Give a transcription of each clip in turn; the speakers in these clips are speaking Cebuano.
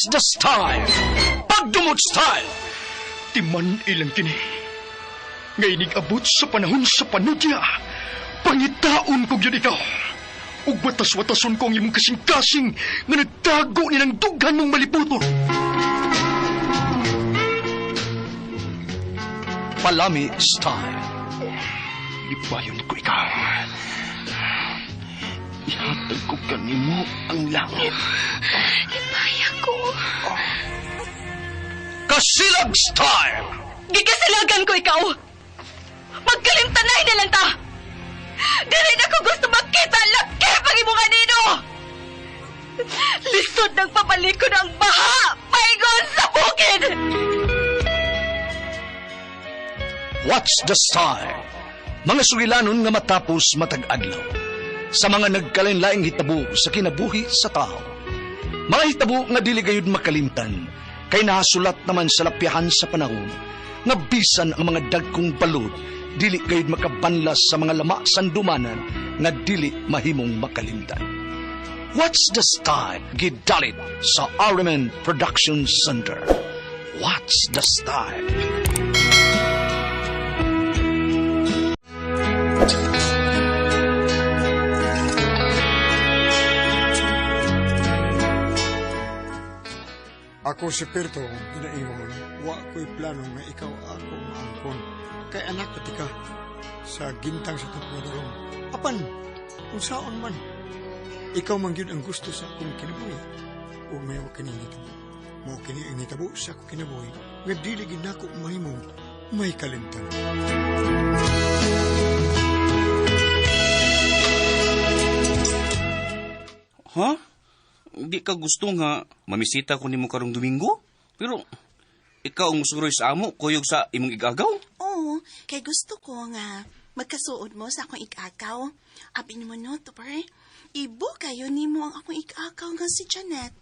What's the style? Pagdumot style! Timan ilang kini. Nga inig-abot sa panahon sa panudya, pangitaon ko gyud ikaw. Ug watas-watason ko ang imong kasing-kasing nga nagtago ni ng dughan mong maliputon. Palami style. Libayon ko ikaw. Ihatag ko kanimo ang langit. Hibaya ko. Kasilag style! Gikasilagan ko ikaw! Magkalimtanay na lang ta! Dili na ko gusto makita laki pag imong kanino! Lisod ng papalikon ang baha! Paingon sa bukid! What's the style? Mga sugilanon nga matapos matag adlaw. Sa mga nagkalain-laing hitabo sa kinabuhi sa tao. Mga hitabo nga dili gayud makalimtan, kay nahasulat naman sa lapyahan sa panahon, nga bisan ang mga dagkong balod, dili gayud makabanlas sa mga lama sandumanan nga dili mahimong makalimtan. What's the style? Gidalit sa RMN Production Center. What's the style? Ako si Perto, ginaingon, wa ko'y plano nga ikaw ako maangkon. Kay anak pati ka sa gintang sa itong. Apan, kung saon man, ikaw man gyud ang gusto sa akong kinabuhi. O may wa kini nitabo. Mao kini ang nitabo sa akong kinabuhi, nga dili gid nako mahimong may kalimtan. Ha? Di ka gusto nga mamisita ko nimo karong Domingo? Pero ikaw ang musuroy sa amo, kuyog sa imong igagaw. Oo, kay gusto ko nga magkasuod mo sa akong igagaw. Abi nimo no, Tupper. Ibo kayo nimo ang akong igagaw nga si Janet.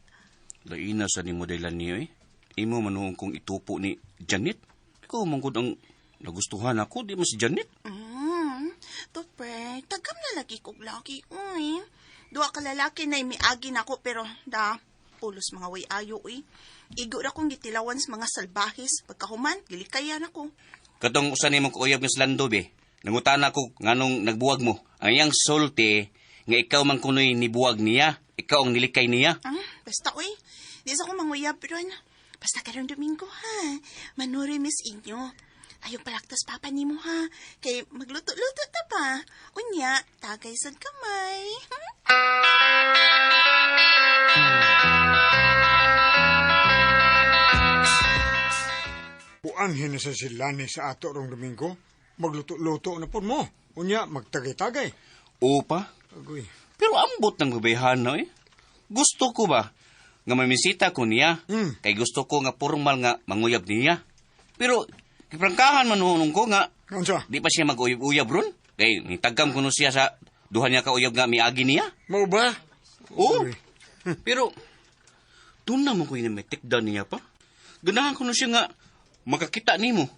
Laina sa nimo daylan niyo eh. Imo manuong kong itupo ni Janet. Ikaw man gud ang nagustuhan ako, di mo si Janet. Tupper, tagam na lagi kog laki. Uy, duha ka lalaki na miagi nako pero da pulos mga way ayo uy. Igo ra kong gitilawan sa mga salbahis. Pagkahuman, gilikayan ako. Katong usa nimo kauyab nga si Lando be. Nangutana ko nganong nagbuwag mo. Ang iyang sulti nga ikaw man kunoy nibuwag niya, ikaw ang nilikay niya. Ah, basta uy. Di sa ko manguyab ron. Basta karong Domingo ha. Manuri miss inyo. Ayaw palaktas papa nimo ha. Kay magluto-luto ta pa. Unya, tagay sad kamay. Buanghin na sa silani sa ato rong Domingo. Magluto-luto na po mo. Unya, magtagay-tagay. Opa. Agoy. Pero ambot ng babayhan no eh. Gusto ko ba nga mamisita ko niya. Kay gusto ko nga formal nga manguyab niya. Pero kiprangkahan man hunong ko nga Unsa? di pa siya mag-uyab-uyab ron. Kay nitagam kuno siya sa duha niya ka uyab nga miagi niya. Mao ba? Oo. Uy. Pero doon naman ko yun may take down niya pa. Ganahan ko no siya nga makakita nimo.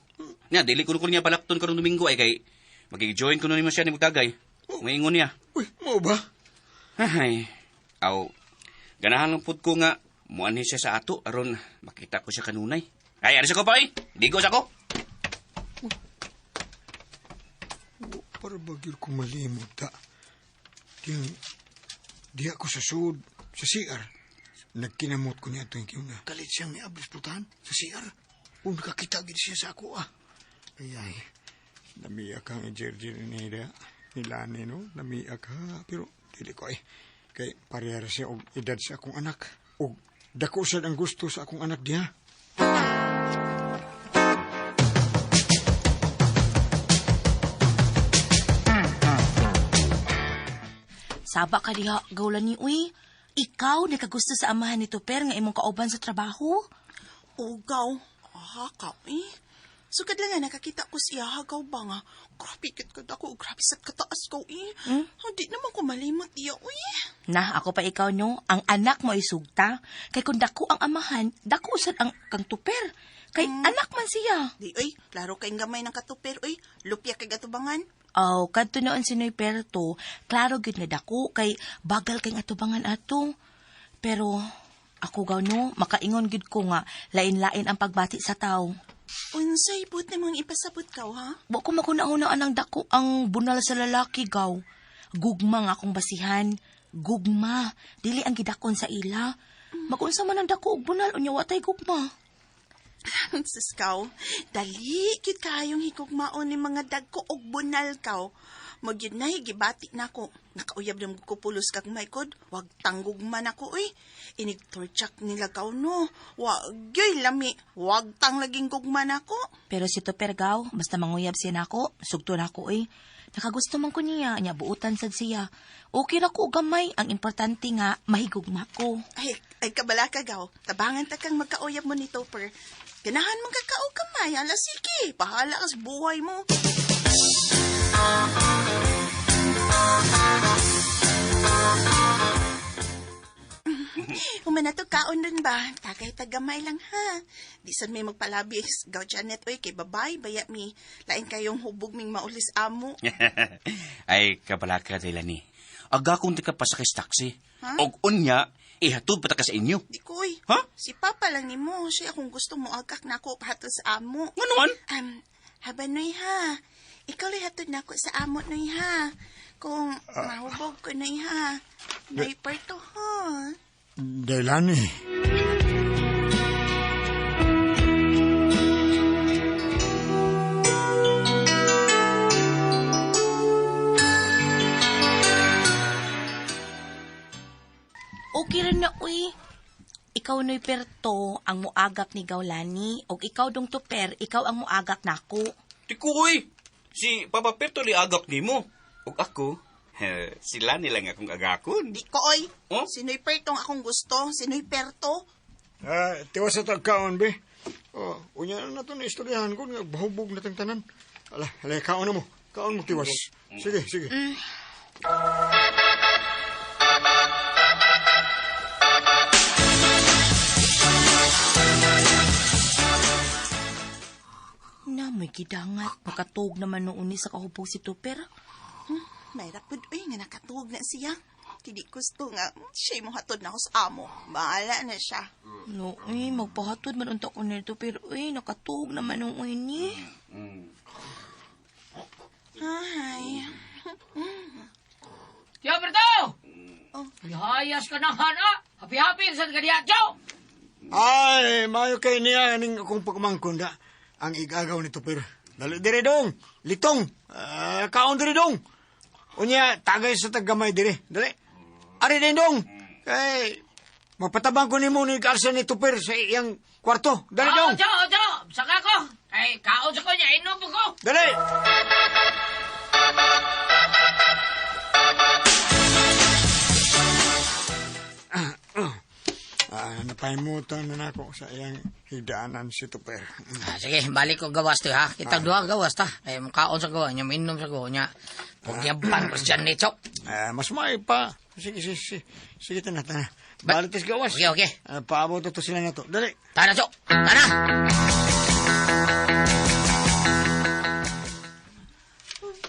Nya dili ko niya palakton karong Domingo ay kay magig-join ko nimo siya ni Mugtagay. Maingon niya. Uy, mao ba? Ay, aw, ganahan lang pud ko nga muanhi siya sa ato aron makita ko siya kanunay. Ay, aris ako pa eh. Digo sa ko. Para ba gyud ko malimot ta? Diyang, di ako sa sud, sa CR. Nagkinamot ko niya itong kiuna. Kalit siyang niablis putahan sa CR. Kung nakakita gid siya sa ako ah. Ay ay, namiyak ang i-jerjer ni Lani no, namiyak ha. Pero dili ko ay. Kay parehara siya og edad sa akong anak. Og dako sad ang gusto sa akong anak diha. Saba ka diha, gawlan ni uy. Ikaw nakagusto sa amahan ni Tupper nga imong kauban sa trabaho? Ugaw. Ah, ka eh. Sukad lang nga nakakita ko siya hagaw ba nga. Grabe kit kad ako, grabe sad kataas ko eh. Hindi naman ko malimot iya uy. Nah, ako pa ikaw no, ang anak mo ay sugta. Kay kung dako ang amahan, dako sad ang kang Tupper. Kay anak man siya. Di uy, klaro kay gamay ng katuper uy. Lupya kay gatubangan. Aw, kadto noon si Noy Perto, klaro gyud nga dako kay bagal kay atubangan ato. Pero Ako gaw no, makaingon gid ko nga lain-lain ang pagbati sa tao. Unsay but nimong ipasabot ka, ha? Wa ko makuna-una ang dako ang bunal sa lalaki gaw. Gugma nga akong basihan. Gugma, dili ang gidakon sa ila. Magunsa man ang dako og bunal unya wa tay gugma. Sus kaw, dali gyud kayong higugmaon ni mga dagko og bunal kaw. Magyud na gibati nako. Nakauyab na ko pulos kag maykod. Wag tanggugman ako uy. Inig torchak nila kaw no. Wag gyud lami. Wag tang laging gugman ako. Pero si Toper gaw, basta manguyab siya nako, sugto nako eh. Nakagusto man ko niya, nya buutan sad siya. Okay ra ko gamay, ang importante nga mahigugma ko. Ay, ay kabala ka gaw. Tabangan ta kang magkauyab mo ni Topper. Ganahan mong kakao kamay. Ala, sige. Bahala ka sa buhay mo. Humana to kaon dun ba? Tagay tagamay lang ha. Di sad may magpalabis. Gaw Janet, oy, kay babay, baya mi. Lain kayong hubog ming maulis amo. Ay, kabala ka, Daylani. Aga kung di ka pasakay sa taxi. Og unya, ihatod pa ta ka sa inyo. Di ko, oy. Ha? Si Papa lang ni mo. Siya akong gusto mo agak na ako pahatod sa amo. Nga naman? Haba noy ha. Ikaw lay hatod na ako sa amo noy ha. Kung mahubog ko noy ha. Noy parto ha. Daylani. Okay ra na uy. Ikaw noy perto ang muagak ni Gawlani og ikaw dong Toper, ikaw ang muagak nako. Di ko, uy. Si Papa Perto li agak nimo. Og ako, sila nila nga akong agakon. Di ko oy. Oh? Si Noy Perto ang akong gusto. Si Noy Perto. Tiwas sa tagkaon, be. Oh, unya na to na istoryahan ko nga bahubog na tang tanan. Ala, ala, kaon na mo. Kaon mo tiwas. Sige, sige. Na may gidangat, makatug naman noon ni sa kahubog si Toper. May rapod oy nga nakatuog na siya. Kidi gusto nga siya mo hatod na ako sa amo. Bahala na siya. No, uy, magpahatod man unta ko nito pero uy, nakatuog naman noon ni. Ay. Tiyo, Berto! Oh. Ihayas ka ng hana! Happy-happy sa kaniya, Tiyo! Ay, mayo kay niya ning akong pagmangkon da. Ang igagaw ni Tupir. Dali dire dong. Litong. Kaon dire dong. Unya, tagay sa taggamay dire. Dali. Ari din dong. Kay magpatabang ko nimo ni Garcia ni Tupir sa iyang kwarto. Dali dong. Tiyo, Tiyo! Saka ko! Ay, kaon sa ko niya, inom ko! Dali. Napahimutan na nako sa iyang higdaanan si Tupir. Sige, balik ko gawas to ha. Kitang duha gawas ta. Ay, kaon sa ko, niya, minom sa ko, niya. Pagyaban ko siya nito. Mas may pa. Sige, sige, sige. Sige, tana, tana. Balik tas gawas. Okay, okay. Paabot to sila na to. Dali. Tara, Tiyo! Tara!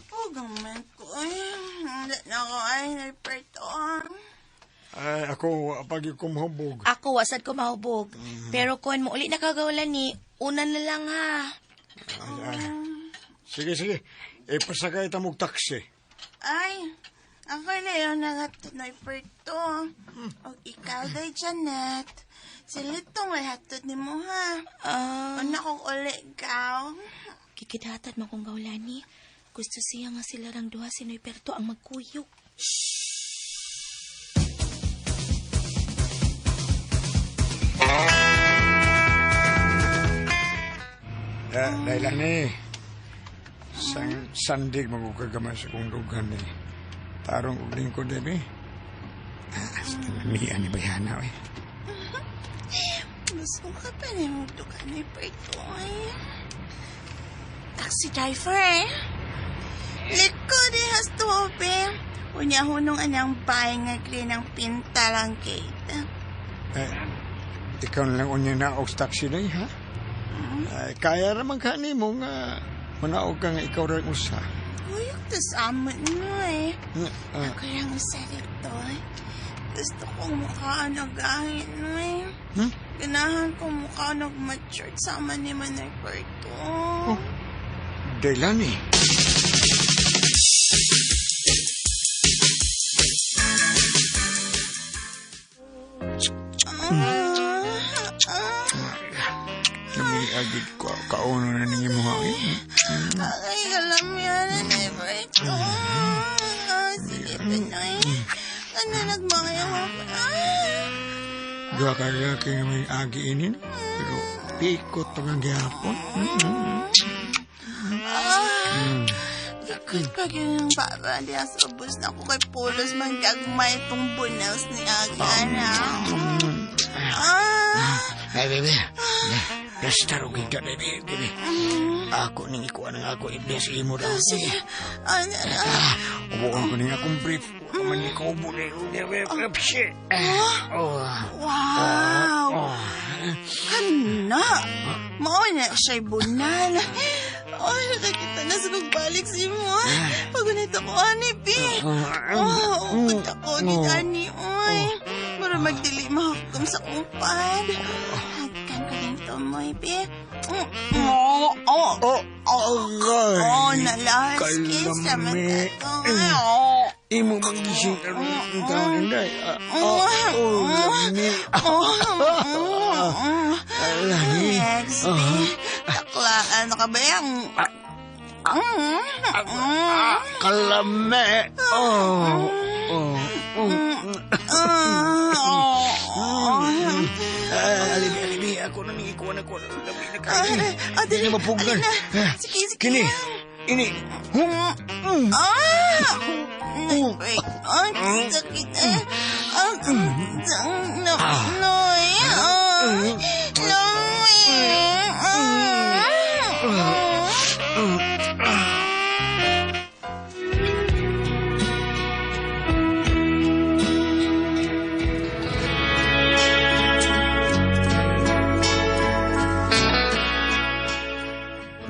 Pugaman ko ay. Hindi na ako ay Noy Perto. Ay, ako, pag kumhubog. Ako wasad ko mahubog. Pero kon mo uli nakagawlan ni, una na lang ha. Ay, ay. Sige, sige. Ipasakay ta mong taxi. Ay, ako na yun nangatod Noy Perto. O ikaw day Janet. Silitong may hatod ni mo ha. Una kong uli ikaw. Kikidatan mo kong gawlani. Gusto siya nga sila rang duha si Noy Perto ang magkuyog. Dailani, sandig magukagamay sa kong dugan ni. Tarong og lingkod, Debbie. Sa tanamian ni Bayana, eh. Gusto ka pa ni mo dugan ni Perto ay. Taxi driver eh. Likod eh has to open. Unya hunong anang bahay nga green ang pintalang gate. Eh, ikaw na lang unya na og taxi day, ha? Ay, kaya raman ka ni mo nga manaog ka nga ikaw rin usa. Uyok tas amon no eh. Nga, Ako lang usa dito eh. Gusto kong mukhaan na gahin, eh. Hmm? Ganahan kong mukhaan nag-matured sama ni Norberto. Oh. Delani. Ah, Kami agid ko kauno na ninyo mo ha. Ay, alam yan, Norberto. Ah, sige, Pinoy. Ano nagmangayaw ako? Ah. Duha ka lalaki nga may agi inin. Pero pikot pa nga gihapon. Ah, ikot pa yun ang baba. Di sa ubos na ako kay Pulos man gagmay itong bunals ni Agana. Ah, Ay, baby. Basta ro gid baby, baby. Ako ning ikuan ang ako ibes imo daw. Sige. Ano na? Ah, ubuon ko ning akong brief. Wa man ni ko ubo ni. Shit. Oh. Wow! Hala! Mao na siya'y bunal. Ay, nakakita na sa pagbalik sa imo. Pagunit ako, ani, Pi. Oh, ukod ako, gid, ani, oy. Mura magdili mahuktom sa upad. Hagkan ko din ito mo, Pi. Oh, oh, Oh, oh, oh, nalas kiss sa Kalami. mata ko. Oh. Imo magising aron ang taon inday. Oh, oh, lami. Oh, oh, Lami. Next, Pi. Taklaan na ka ba yung... Mm, Kalame. Oh. Oh. Oh. oh. Ah, alibi, alibi. Ako na ning ikuan ako. Lami na kayo. Ah, dali. Dili mapugnan. Dali na. Ah, Sige, sige. Kini. Ini. Hum. Mm. Ah! Wait. Ang sakit eh. Ang no, no, eh. Ah, no, eh. Ah.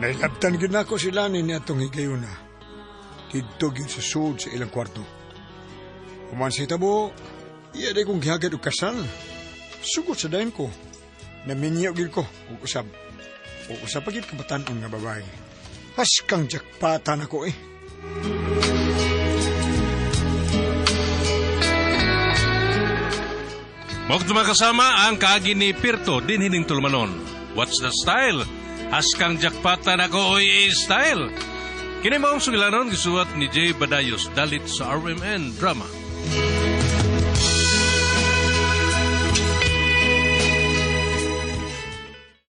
Nailabtan gyud nako sila ni atong higayuna. Didto gyud sa sud sa ilang kwarto. Human sa hitabo, iya day kong gihagad og kasal. Sugot sa dayon ko. Naminyo gyud ko og usab. O usab pa gyud kabatan-on nga babae. Haskang jackpatan ako eh. Mao mga kasama ang kaagi ni Pirto din hining tulumanon. What's the style? Haskang jackpatan ako oy style. Kini maong sugilanon gisuwat ni Jay Badayos dalit sa RMN Drama.